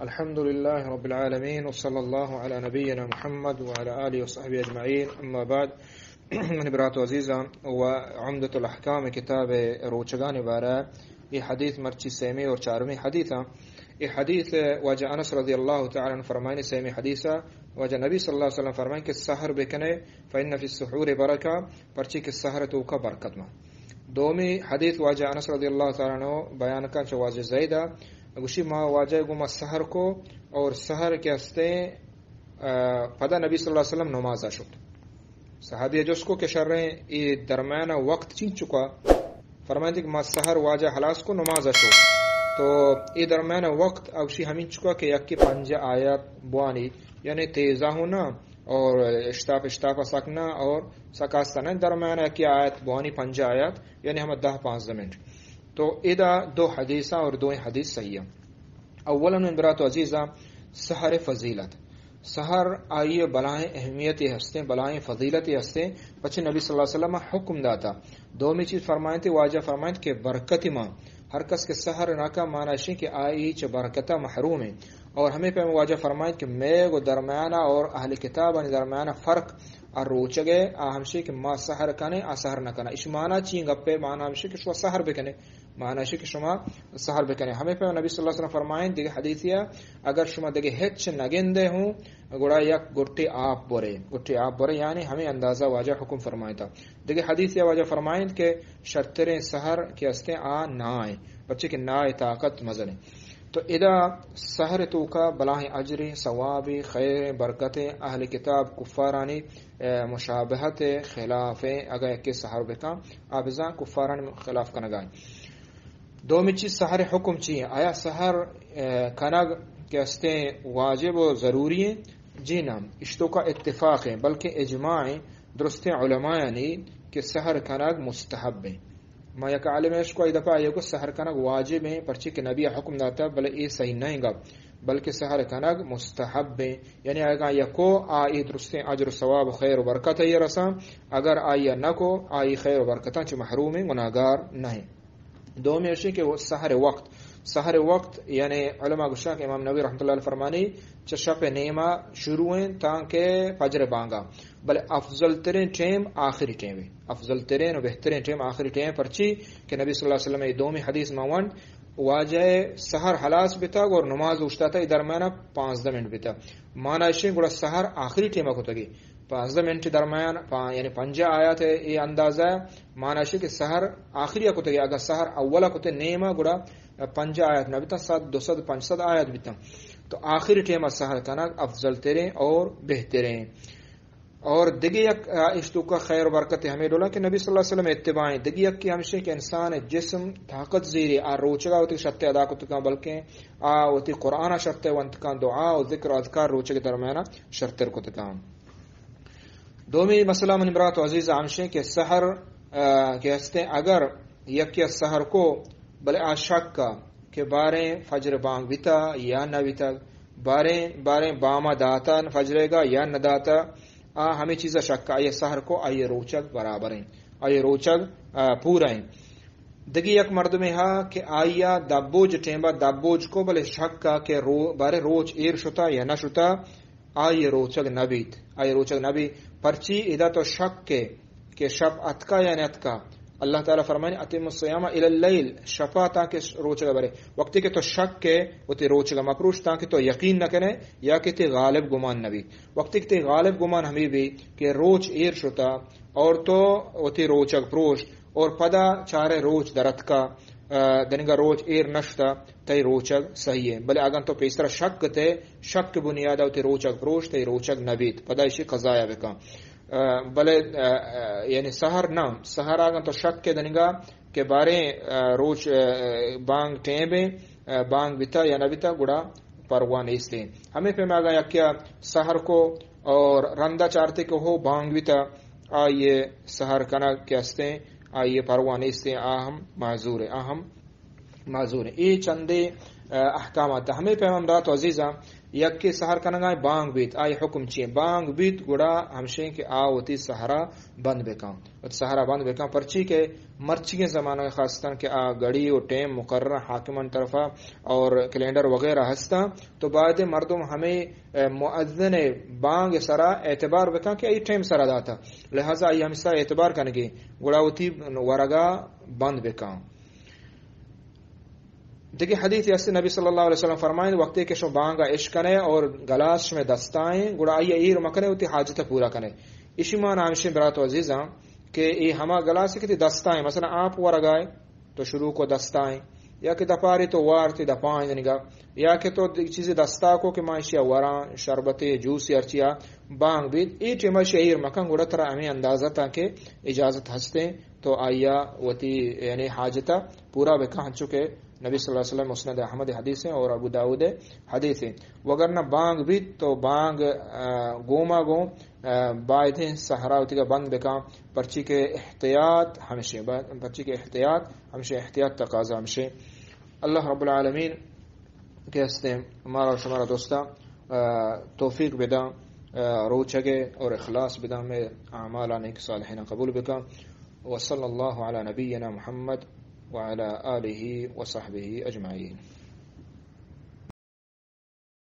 الحمد لله رب العالمين، وصلى الله على نبينا محمد وعلى آله وصحبه أجمعين. أما بعد، من برات عزيزا وعمدة الأحكام كتاب روچگان بارا، اے حدیث مرچی سیمی اور چارمی حدیث ہاں. اے حدیث واجہ انس رضی اللہ تعالی عنہ فرمائنی، سیمی حدیث، واجہ نبی صلی اللہ علیہ وسلم فرمائیں کہ سحر بکنے، فإن في السحور بركة، پرچی کہ سحر توکا برکت ما. دومی حدیث واجہ انس رضی اللہ تعالی عنہ بیان کن چہ واجہ زیدا، گوشی ما واجہ گو ما سحر کو اور سحر کے ہستے، آ، پدا نبی صلی اللہ علیہ وسلم نمازا شد. صحابی جس کو کہ شریں اے درمیان وقت چین چکا؟ فرمائیں کہ ما سحر واجہ حلاس کو نمازا شد. تو اے درمیان وقت اوشی ہمین چکا کہ یکی پنج آیات بوانی، یعنی تیزا ہونا اور اشتاپ اشتاپ سکنا اور سکاستنا درمیان یکی آیات بوانی، پنج آیات، یعنی ہم دہ پانزدہ منٹ. تو ادا دو حدیثاں اور دوئیں حدیث صحیح ہیں. اولاً من برات عزیزاں، سحر فضیلت، سحر آئی بلائیں اہمیت ہستیں، بلائیں فضیلت ہستیں، پچھے نبی صلی اللہ علیہ وسلم حکم داتا. دومی چیز فرمائیں تے واجہ فرمائیں کہ برکت ما، ہر کس کہ سحر نہ کا مانا شی کہ آئی چہ برکتا محروم ہیں. اور ہمیں پہ واجہ فرمائیں کہ میں گو درمیانہ اور اہل کتاب درمیانہ فرق آ روچگ ء، آ ہمشی کہ ما سحر کنیں، آ سحر نہ کناں. اش مانا چی گپے؟ مانا ہمشی کہ شما سحر بکنے، مانا ہمشی کہ شما سحر بکنے. ہمیں پہ نبی صلی اللہ علیہ وسلم فرمائیں دیگہ حدیثیا، اگر شما دیگہ ہچ نگندے ہوں، گڑا یک گٹی آپ برے، گٹی آپ برے، یعنی ہمیں اندازہ واجہ حکم فرمائیں تا. دیگہ حدیثیا واجہ فرمائیں کہ شرتریں سحر کہ ہستیں آ نائیں، پرچے کہ نائے طاقت مزنیں. تو ادا سحر توکا بلاہیں اجریں، ثوابیں، خیریں، برکتیں، اہل کتاب کفارانی اے، مشابہت ء خلاف ء، اگاں یکے سحر بکن، آ بزاں کفارانی خلاف کنگا انت. دومی چیز، سحر حکم چی انت؟ آیا سحر، اے، کنگ کہ استیں واجب و ضروری انت؟ جی نہ، اشتوکا اتفاق انت، بلکہ اجماع انت درستیں علمایانی کہ سحر کنگ مستحب انت. ما یک عالم اش کو اے دپا آئی کو سحر کنگ واجب ہیں، پرچے کہ نبی حکم داتا، بلے اے صحیح نہیں گپ، بلکہ سحر کنگ مستحب ہیں. یعنی اگاں یکو آ اے درستیں اجر و ثواب و خیر و برکت ہے رساں، اگر آئی نہ کو، آئی خیر و برکتاں چہ محروم ہیں، گناہگار نہیں. دومی اشی کہ وہ سحر وقت، سحر وقت یعنی علماء گوشاں کہ امام نووی رحمۃ اللہ علیہ فرمانی چہ شپ نیما شروع ہیں تانکہ فجر بانگا، بلے افضل ترین ٹیم آخری ٹیم ہے. افضل ترین و بہترین ٹیم آخری ٹیم، پرچی کہ نبی صلی اللہ علیہ وسلم اے دومی حدیث ما ونڈ، واجہ سحر حلاس بتا اور نماز اوشتاتا، اے درمیانا پانزدہ منٹ بتا. مانا اشیں گڑا سحر آخری ٹیما کتگی، پانزدہ منٹ درمیان پا-، یعنی پنجاہ آیات اے اندازہ. مانا اشیں کہ سحر آخری کتگی، اگر سحر اولا کتے نیما گڑا پنجاہ آیات نہ بتا، صد، دو صد، پنچ صد آیات بتا. تو آخری ٹیما سحر کنگ افضل ترین اور بہترین. اور دگہ یک، آ، اشتوکا خیر و برکت ہمیں ڈولا کہ نبی صلی اللہ علیہ وسلم اتباع ہیں. دگہ یک کہ ہمشہ کہ انسان جسم طاقت زیری آ روچگا وتی شرط ادا کتکاں، بلکہ آ وتی قرآن شرط ونتکاں، دعا و ذکر و اذکار روچگ درمیانا شرطر کتکاں. دومی مسئلہ من برات و عزیز ہمشہ کہ سحر، آ، کہ ہستے اگر یکی از سحر کو بلے آ شک کہ باریں فجر بانگ بیتا یا نہ بیتا، باریں، باریں باما داتا فجرے گا یا نہ داتا، آ ہمیں چیزا شک، آئی سحر کو آئی روچگ برابر ہیں، آئی روچگ، آ، پورا ہیں. دگی یک مردمے ہا کہ آئی دبوج ٹیمبا دبوج کو بلے شک کہ رو-، بارے روچ ایر شتا یا نہ شتا، آئی روچگ نہ بیت، آئی روچگ نہ بیت. پرچی ادا تو شک کہ کہ شپ اتکا یا نہ اتکا. اللہ تعالی فرمانی، اتم الصیام الی اللیل، شپا تاکہ روچگ برے. وقتی کہ تو شک کہ وتی روچگ مپروش، تاکہ تو یقین نہ کنے یا کہ تی غالب گمان نہ بی. وقتی کہ تی غالب گمان ہمیں بی کہ روچ ایر شتا اور تو وتی روچگ پروش اور پدا چارے روچ درتکا، آ، دنگا روچ ایر نشتا، تئی روچگ صحیح ہے. بلے اگن تو پیسرا شک تے، شک بنیادا وتی روچگ پروش، تئی روچگ نہ بیت، پدا اشی قضایا بکن. آ، بلے، آ، آ، یعنی سحر نہ، سحر اگن تو شک کے دنگا کہ باریں، آ، روچ، آ، بانگ ٹیم بے، آ، بانگ بیتا یا نہ بیتا، گڑا پرواہ نیستیں. ہمیں پہ ماگا یکیا سحر کو اور رندا چارتے کہ ہو بانگ بیتا، آئیے سحر کنگ کہ ہستیں، آئیے پرواہ نیستیں، آ ہم معذور ہیں، آ ہم معذور ایں۔ اے چندے، آ، احکامات۔ ہمے پیمیں برات و عزیزاں، یکے سحر کنگا ایں، بانگ بیت، آئی حکم چی ایں؟ بانگ بیت، گڑا ہمشیں کہ آ وتی سحرا بند بکن، وتی سحرا بند بکن، پرچی کہ مرچیگیں زمانگ خاصتاً کہ آ گھڑی و ٹیم مقرر حاکمان طرفا اور کیلنڈر وغیرہ ہستاں، تو باید مردم ہمے، آ، مؤذن بانگ سرا اعتبار بکن کہ ای ٹیم سرا داتا، لہذا ای ہمسا اعتبار کنگی، گڑا وتی ورگا بند بکن۔ دگہ حدیث است، نبی صلی اللہ علیہ وسلم فرمائیں، وقتی کہ شما بانگا اشکنے اور گلاس شما دستائیں، گڑا آئی ایر مکنے، وتی حاجت پورا کنے۔ اشی مانا ہمشیں برات و عزیزاں کہ اے ہما گلاس کہ تی دستائیں، مثلاً آپ ورگائے تو شروع کو دستائیں، یا کہ دپاری تو وارتی دپائیں دنگا، یا کہ تو چیزی دستا کو کہ ما اشیا وراں، شربتے، جوسی، ہرچیا بانگ بیت، اے ٹیما اشیا ایر مکن، گڑا ترا ہمیں اندازہ تاں کہ اجازت ہستیں۔ تو آیا وتی یعنی حاجتا پورا بکن، ہنچو کہ نبی صلی اللہ علیہ وسلم مسند احمد حدیث ایں اور ابو داؤد حدیث ایں۔ وگرنہ بانگ بیت تو بانگ، آ، گوما گوں، آ، بایدیں سحرا وتیگا بند بکن، پرچی کہ احتیاط ہمشیں، با-، پرچی کہ احتیاط ہمشیں، احتیاط تقاضا ہمشیں۔ اللہ رب العالمین کہ ہستیں مارا و شمارا دوستا، آ، توفیق بداں، آ، روچگے اور اخلاص بداں، ہمیں اعمالا نیک صالحین قبول بکن۔ وصلی اللہ علی نبینا محمد وعلی آلہ وصحبہ اجمعین۔